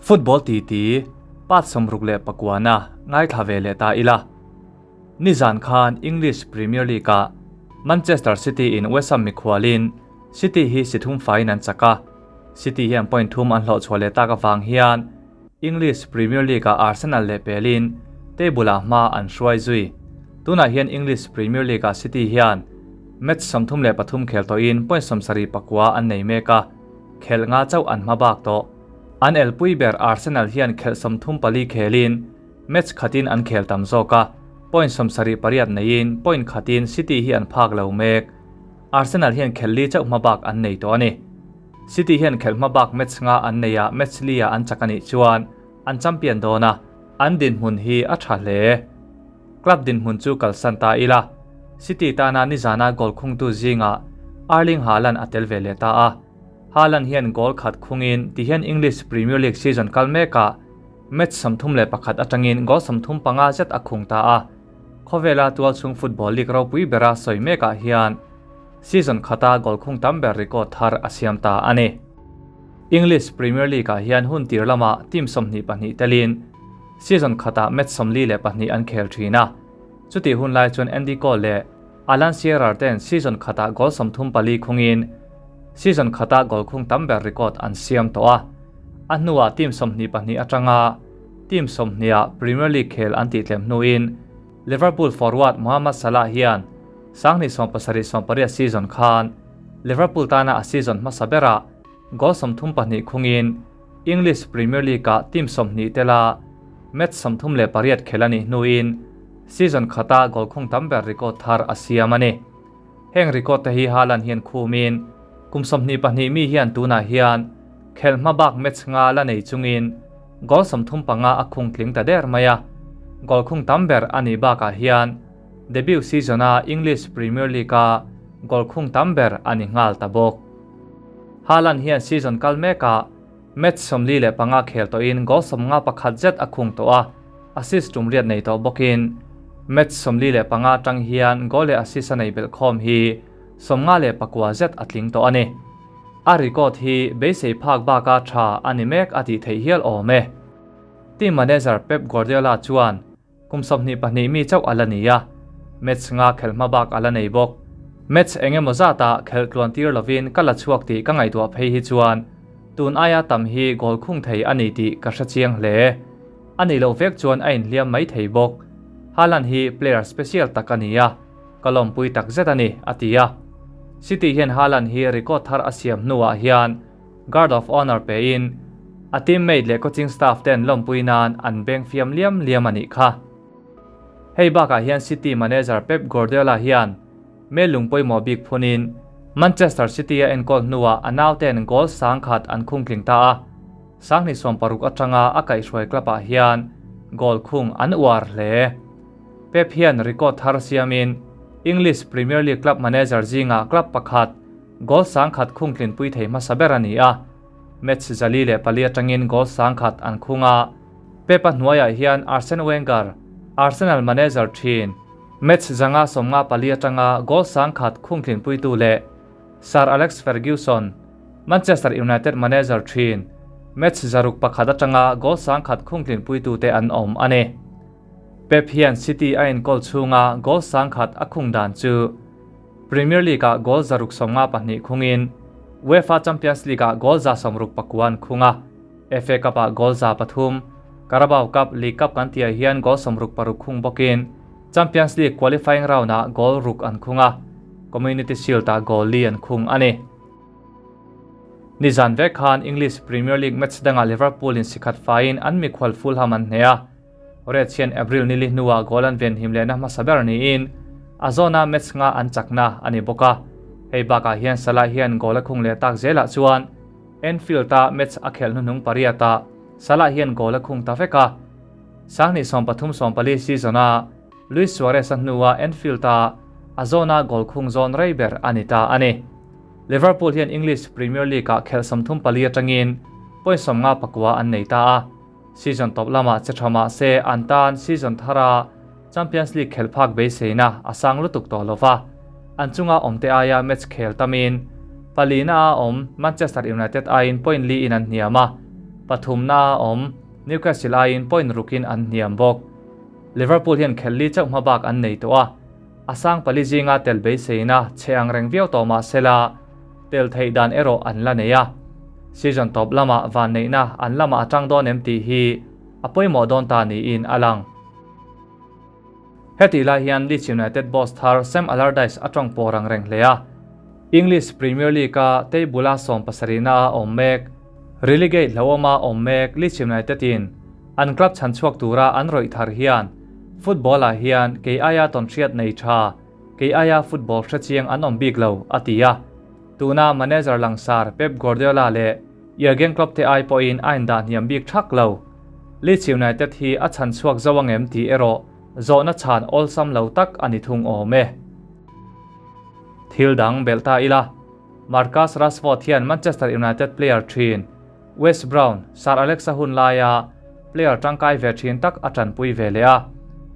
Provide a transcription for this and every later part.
Football titi part 69-na ngaithla ve leh ta ila. Nizan khan English Premier League-ah Manchester City in West Ham mikhualin City hi si thum faiin an chak a, City hian point thum an hlawhchhuah leh tak avang hian English Premier League-ah Arsenal leh pelin table-ah hma an hruai zui. Tunah hian English Premier League-ah City hian match 33 khel tawhin point 79 an nei mek a, khelh nga chauh an hma bak tawh. An elpui ber Arsenal hian khelh 34 khelin match khatin an khel tam zawk a, point 78 neiin point khatin City hi an phak lo mek. Arsenal hian khelh li chauh hma bak an nei tawh a ni. City hian khelh hma bak match nga an nei a, match li ah an chak a nih chuan an champion dawn a, an dinhmun hi a tha hle. Club dinhmun chu kalsan ta ila, City tana nizana goal khungtu zingah Erling Haaland a tel ve leh ta a. Haaland hian goal khat khungin tihian English Premier League season kal mekah match 31 atangin goal 35 zet a khung ta a. Khawvela tualchhung football league ropui bera sawi mekah hian season khata goal khung tam ber record thar a siam ta a ni. English Premier League-ah hian hun tir lamah team 22 telin season khatah match 42 an khel thin a. Chutih hun lai chuan Andy Cole leh Alan Shearer ten season khatah goal 34 khungin season khata goal khung tam ber record an siam tawh a. A hnuah team 22 atanga team 20-ah Premier League khel an tihtlem hnuin Liverpool forward Mohamed Salah hian 2017-18 season khan Liverpool tana a season hmasa berah goal 32 khungin English Premier League-ah team 20 tela match 38 khel a nih hnuin season khata goal khung tam ber record thar a siam a ni. Heng record te hi Haaland hian khumin kum 22 mi hian tunah hian khelh hma bak match nga la nei chungin goal 35 a khung tling ta der mai a. Goal khung tam ber a nih bakah hian debut season-a English Premier League-a goal khung tam ber a ni nghal ta bawk. Haaland hian season kal mekah match 45 khel tawhin goal 51 zet a khung tawh a, assist tum riat nei tawh bawkin match 45 tang hian goal leh assist a nei belh khawm hi 59 zet a tling tawh a ni. A record hi beisei phak baka tha a ni mek a tih theih hial awm e. Team manager Pep Guardiola chuan kum 22 mi chauh a la ni a, match nga khelh hma bak a la nei bawk. Match engemaw zatah khelh tluan tir lovin ka la chhuak tih ka ngaihtuah phei hi chuan tun aia tam hi goal khung thei a ni tih ka hre chiang hle. A nih loh vek chuan a inhliam mai thei bawk. Haaland hi player special tak a ni a, ka lawmpui tak zet a ni, a ti a. City hian Haaland hi record thar a siam hnuah hian Guard of Honour pein a teammate leh coaching staff ten lawmpui nan an beng fiam liam liam a nih kha. Hei bakah hian City manager Pep Guardiola hian mel lung pawimawh bik phunin Manchester City a enkawl hnuah a nauten goal sang khat an khung tling ta a. 2016 atanga a kaihhruai club-ah hian goal khung an uar hle. Pep hian record thar siamin English Premier League club manager zingah club pakhat goal sang khat khung tlinpui thei hmasa ber a ni a. Match 4 atangin goal sang khat an khung a. Pep a hnuaiah hian Arsene Wenger, Arsenal manager thin, match 154 atanga goal sang khat khung tlinpuitu leh Sir Alex Ferguson, Manchester United manager thin, match 101 atanga goal sang khat khung tlinpuitu te an awm a ni. Pep hian City a enkawl chhunga goal sang khat a khung dan chu Premier League-ah goal 652 khungin UEFA Champions League-ah goal 169 an khung a, FA Cup-ah goal 300, Carabao Cup, League Cup kan tihah hian goal 66 khung bawkin Champions League qualifying round-ah goal ruk an khung a, Community Shield-ah goal li an khung a ni. Nizan vek khan English Premier League match dangah Liverpool in sikhat faiin an mikhual Fulham an hneh a, Reds hian April ni li hnuah goal an ven him lehna hmasa ber niin a zawna match nga an chakna a ni bawk a. Hei bakah hian Salah hian goal a khung leh tak zelah chuan Anfield-a match a khelh hnuhnung pariatah Salah hian goal a khung ta vek a. 2013-14 season-a Luis Suarez a hnuah Anfield-a a zawna goal khung zawn rei ber a ni ta a ni. Liverpool hian English Premier League-ah khelh 34 atangin point 59 an nei ta a. Season top lamah che tha mah se an tan season thara Champions League khelh phak beiseina a sang lutuk tawh lova. An chunga awmte aia match khel tamin palina a awm Manchester United aiin point li in an hniam a. Pathumna a awm, Newcastle aiin point rukin an hniam bawk. Liverpool hian khelh li chauh hmabak an nei tawh a, a sang pali zinga tel beiseina chhe ang reng viau tawh mah sela, tel theih dan erawh an la nei a. Season tawp lamah vanneihna an lamah a tang dawn em tih hi a pawimawh dawn ta niin a lang. Hetih lai hian Leeds United boss thar Sam Allardyce a tawng pawh rang reng hle a. English Premier League-a table-a sawmpasarihna a awm mek. Relegate hlauhawma awm mek Leeds United in an club chhan chhuak tura an rawih thar hian football-ah hian kei aia tawnhriat nei tha, kei aia football hrechiang an awm bik lo, a ti a. Tuna manager langsar Pep Guardiola leh Jurgen Klopp te ai pawhin a indah hniam bik thak lo. Leeds United hi a chhan chhuak zo angem tih erawh zawhna chhan awlsam lo tak a ni thung awm e. Thil dang belh ta ila, Marcus Rashford hian Manchester United player thin Wes Brown, Sir Alex-a hun laia player tangkai ve thin tak a tanpui ve leh a.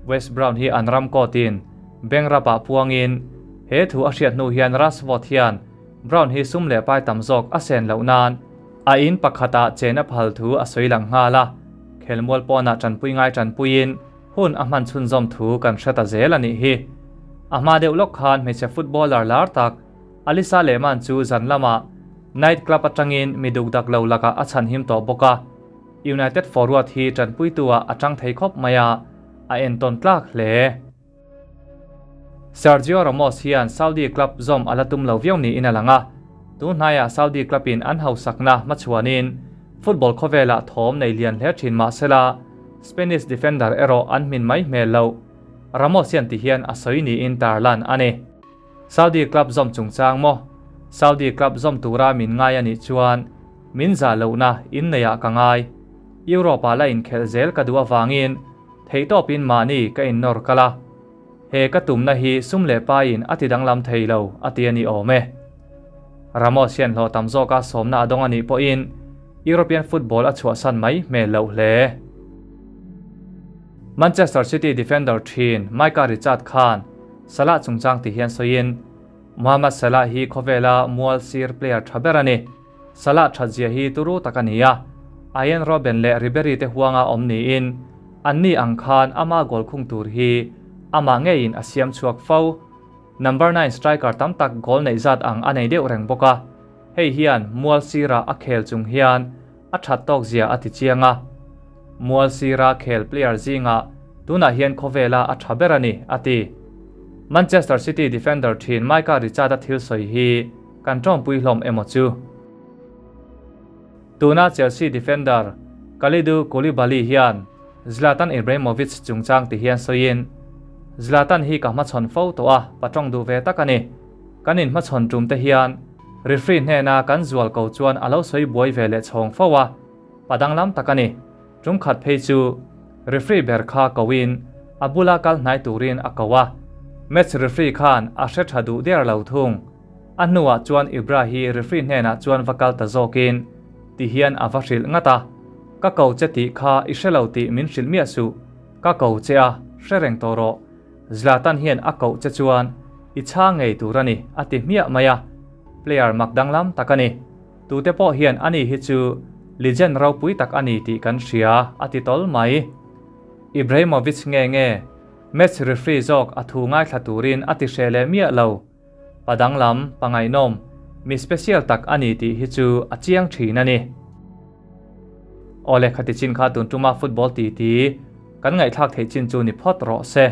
Wes Brown hi an ram court-in bangrap-ah puangin he thu a hriat hnu hian Rashford hian Brown hi sum leh pai tam zawk a sen loh nan a in pakhatah chen a phal thu a sawi lang nghal a, khelmual pawnah tanpui ngai tanpuiin hun a hman chhunzawm thu kan hre ta zel a nih hi. A hma deuh lawk khan hmeichhe footballer lar tak Alisa Lehmann chu zan lamah night club atangin mi dukdak lo lakah a chhanhim tawh bawk a, United forward hi tanpuitu-ah a tang thei khawp mai a, a entawn tlak hle. Sergio Ramos hian Saudi club zawm a la tum lo viau niin a lang a, tun hnaiah Saudi club-in an hausakna hmachhuanin football khawvelah thawm nei lian hle thin mah sela, Spanish defender erawh an hmin mai hmel lo. Ramos hian ti hian a sawi niin tarlan a ni. Saudi club zawm chungchang maw? Saudi club zawm tura min ngai a nih chuan min zah lohna inneiah ka ngai. Europe-ah la inkhelh zel ka duh avangin Theihtawpin mahni ka innawr kal a, he ka tumna hi sum leh paiin a ti danglam thei lo, a ti a ni awm e. Ramos hian hlawh tam zawka sawmna a dawng a nih pawhin European football a chhuahsan mai hmel loh hle. Manchester City defender thin Micah Richard khan Salah chungchang ti hian sawiin, Mohamed Salah hi khawvela mual sir player tha ber a ni. Salah thatzia hi turu tak a ni a, Arjen Robben leh Ribery te huanga awm niin, anni ang khan ama goal khung tur hi amah ngeiin a siam chhuak fo. Number nine striker tam tak goal neih zat ang a nei deuh reng bawk a, hei hian mual sira a khel chung hian a that tawk zia a ti chiang a. Mual sira khel player zingah tunah hian khawvela a tha ber a ni, a ti. Manchester City defender thin Micah Richard-a thil sawi hi Kan tawngpui hlawm emaw chu? Tuna Chelsea defender Kalidou Koulibaly hian Zlatan Ibrahimovic chungchang ti hian sawiin, Zlatan hi ka hmachhawn fo tawh a, pa tawng duh ve tak a ni. Kan inhmachhawn tum te hian referee hnena kan zual ko chuan a lo sawi buai ve leh chhawng fo a, pa danglam tak a ni. Tum khat phei chu referee ber kha koin a bula kal hnai turin a ko a, match referee khan a hre tha duh der lo thung. A hnuah chuan Ibra hi referee hnenah chuan va kal ta zawkin ti hian a va hrilh ngat a, Ka ko che tih kha i hre lo tih min hrilh miah suh, ka ko che a, hre reng tawh rawh. Zlatan hian a koh che chuan i chhang ngei tur a ni, a ti hmiah mai a, player mak danglam tak a ni. Tute pawh hian ani hi chu legend ropui tak a ni tih kan hria, a ti tawl mai. Ibrahimovic nge nge, match referee zawk a thu ngaithla turin a ti hreh leh miah lo. Pa danglam, pa ngaihnawm, mi special tak a ni tih hi chu a chiang thin a ni. Awle khati chin kha tun tuma football titi kan ngaihthlak theih chin chu ni phawt rawh se.